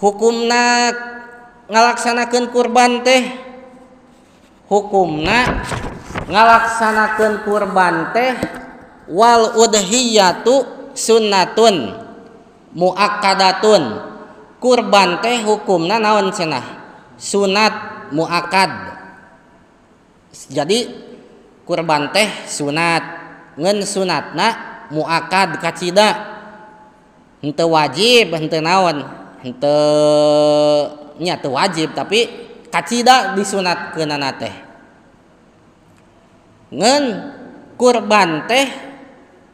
Hukumna ngalaksanakeun kurban teh, hukumna ngalaksanakeun kurban teh wal udhiyatu sunnatun muakkadatun. Kurban teh hukumna naon cenah? Sunat muakkad. Jadi kurban teh sunat, ngan sunatna muakkad, kacida henteu wajib, henteu naon, henteu nya teu wajib, tapi kacida disunatkeunana teh. Ngan kurban teh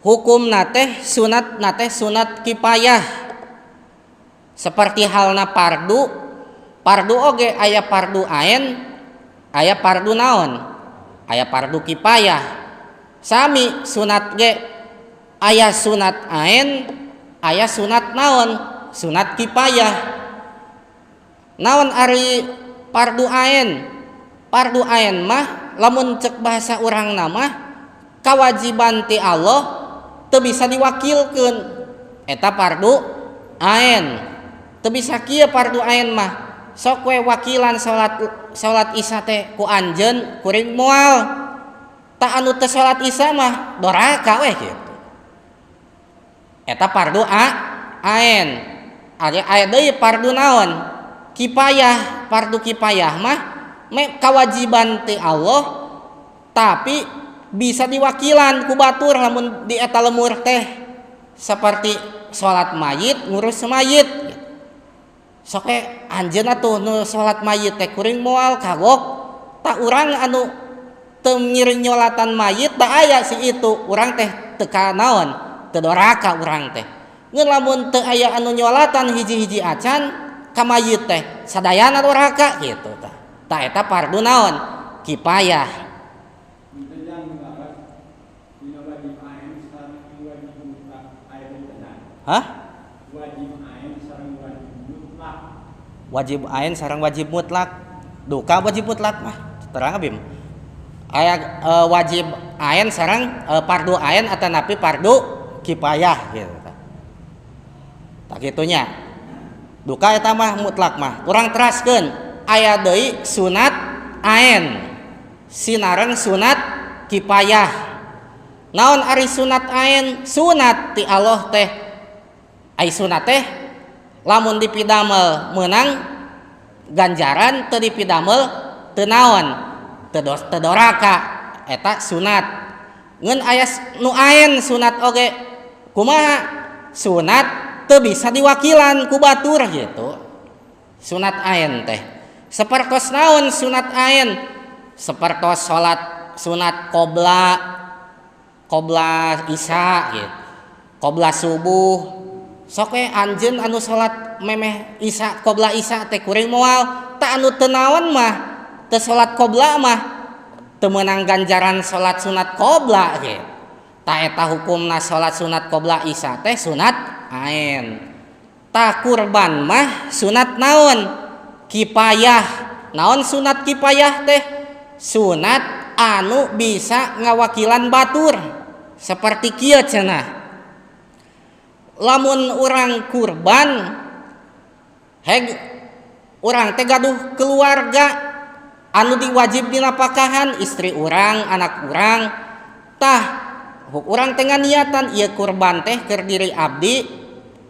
hukumna teh sunatna teh sunat kifayah, seperti halna pardu. Pardu oge aya pardu ain, aya pardu naon, aya pardu kifayah. Sami sunat ge aya sunat ain, aya sunat naon, sunat kifayah. Naon ari pardu ain? Pardu ain mah lamun cek bahasa urang nama kawajiban ti Allah teu bisa diwakilkeun, eta pardu ain. Teu bisa kieu pardu ain mah, sok we wakilan salat, salat Isya teh ku anjeun, kuring moal. Tak anu teu salat Isya mah doraka we kitu. Eta pardu ain. Aya, aya deui pardu naon? Kifayah. Pardu kifayah mah me kawajiban ti Allah, tapi bisa diwakilan ku batur lamun di eta lemur teh, seperti salat mayit, ngurus mayit. Sok we anjeun atuh nu salat mayit teh, kuring moal, kagok. Tak urang anu teu ngiring nyolatan mayit, tak aya si itu, urang teh teu ka naon, teu doraka urang teh. Ngan lamun teu aya anu nyolatan hiji-hiji acan ka mayit teh, sadayana doraka gitu tah. Tah, eta fardu naon? Kifayah. Itu yang laras dina wajib ain sareng wajib mutlak aya bentenan? Hah? Wajib ain sareng wajib mutlak. Wajib ain sareng wajib mutlak. Duka wajib mutlak mah terang abim aya wajib ain sareng fardu ain atanapi fardu kifayah gitu. Tah, kitunya. Duka eta mah mutlak mah. Urang teraskeun, aya deui sunat ain sinareng sunat kifayah. Naon ari sunat ain? Sunat ti Allah teh, ai sunat teh lamun dipidamel meunang ganjaran, teu dipidamel teu naon, teu teu doraka. Eta sunat. Ngan aya nu ain sunat oge. Kumaha? Sunat teu bisa diwakilan ku batur gitu. Sunat ain teh sapertos naon? Sunat ain sapertos salat sunat qobla, qobla Isya gitu, qobla subuh. Sok we anjeun anu salat memeh Isya, qobla Isya teh, kuring moal. Tak anu teu naon mah, teu salat qobla mah teu meunang ganjaran salat sunat qobla gitu. Tah, eta hukumna salat sunat qobla Isya teh sunat ain. Tah, kurban mah sunat naon? Kifayah. Naon sunat kifayah teh? Sunat anu bisa ngawakilan batur, seperti kieu cenah. Lamun urang kurban, heg urang teh gaduh keluarga anu diwajib dinapakahan, istri urang, anak urang. Tah, urang teh niatan ieu kurban teh keur diri abdi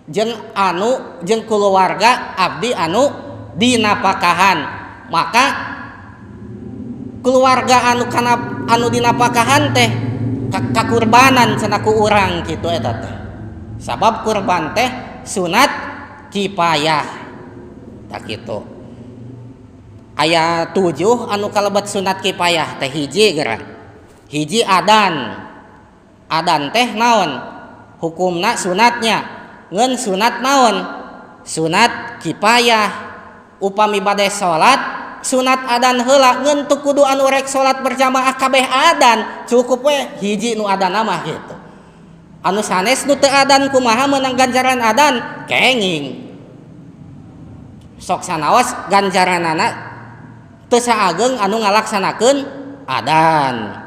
jeung anu jeung keluarga abdi anu dinapakahan, maka keluarga anu kana anu dinapakahan teh kakurbanan cenah ku urang kitu. Eta teh sabab kurban teh sunat kifayah. Tah, kitu. Aya 7 anu kalebet sunat kifayah teh. Hiji geura, hiji adan. Adan teh naon hukumna? Sunatnya, ngan sunat naon? Sunat kifayah. Upami bade salat sunat adan heula, ngan teu kudu anu rek salat berjamaah kabeh adan, cukup we hiji nu adan mah gitu. Anu sanes nu teu adan kumaha meunang ganjaran adan? Kenging sok sanaos ganjaranana teu saageng anu ngalaksanakeun adan.